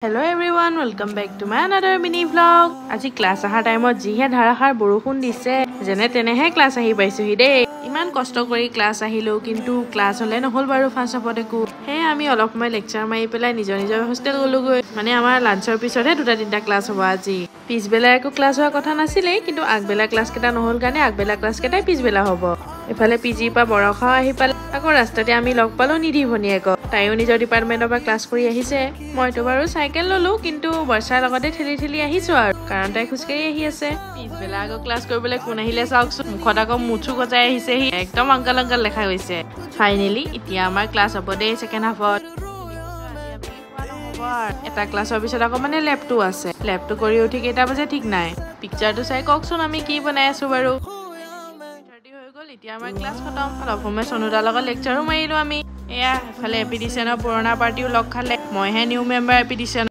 Hello everyone, welcome back to my another mini vlog. আজি class অহাৰ টাইমত যিহে ধাৰাসাৰ বৰষুণ দিছে, যেনে তেনেহে ক্লাছ আহি পাইছোহি দেই। ইমান কষ্ট কৰি ক্লাছ আহিলোঁ, কিন্তু ক্লাছ হ'লে নহ'ল বাৰু ফাৰ্ষ্ট হাফত একো। সেয়ে আমি অলপ সময় লেকচাৰ মাৰি পেলাই নিজৰ নিজৰ হোষ্টেল গ'লোগৈ। মানে আমাৰ লাঞ্চৰ পিছতহে দুটা তিনিটা ক্লাছ হ'ব আজি। পিছবেলা একো ক্লাছ হোৱাৰ কথা নাছিলেই, কিন্তু আগবেলা ক্লাছকেইটা নহ'ল কাৰণে আগবেলা ক্লাছকেইটাই পিছবেলা হ'ব। ইফালে পি জিৰ পৰা বৰষাও আহি পালে। আকৌ ৰাস্তাতে আমি লগ পালোঁ নিধি ভনীয়েকক। তাইও নিজৰ ডিপাৰ্টমেণ্টৰ পৰা ক্লাছ কৰি আহিছে। মইতো বাৰু চাইকেল ল'লো, কিন্তু বৰ্ষাৰ লগতে ঠেলি ঠেলি আহিছোঁ আৰু, কাৰণ তাই খোজকাঢ়ি আহি আছে। পিছবেলা আকৌ ক্লাছ কৰিবলৈ কোন আহিলে চাওকচোন। মুখত আকৌ মুঠো গজাই আহিছেহি, একদম আংকল আংকল দেখা গৈছে। ফাইনেলি এতিয়া আমাৰ ক্লাছ হ'ব দেই ছেকেণ্ড হাফত। এটা ক্লাছৰ পিছত আকৌ মানে লেবটো আছে। লেবটো কৰি উঠি কেইটা বাজে ঠিক নাই। পিকচাৰটো চাই কওকচোন আমি কি বনাই আছো বাৰু। 30 হৈ গ'ল, এতিয়া আমাৰ ক্লাছ খতম। অলপ সময় চনুদাৰ লগত লেকচাৰো মাৰিলো আমি। এয়া এফালে এপিডিচিয়ানৰ পুৰণা পাৰ্টিও লগ খালে। মইহে নিউ মেম্বাৰ এপিডিচিয়ানৰ।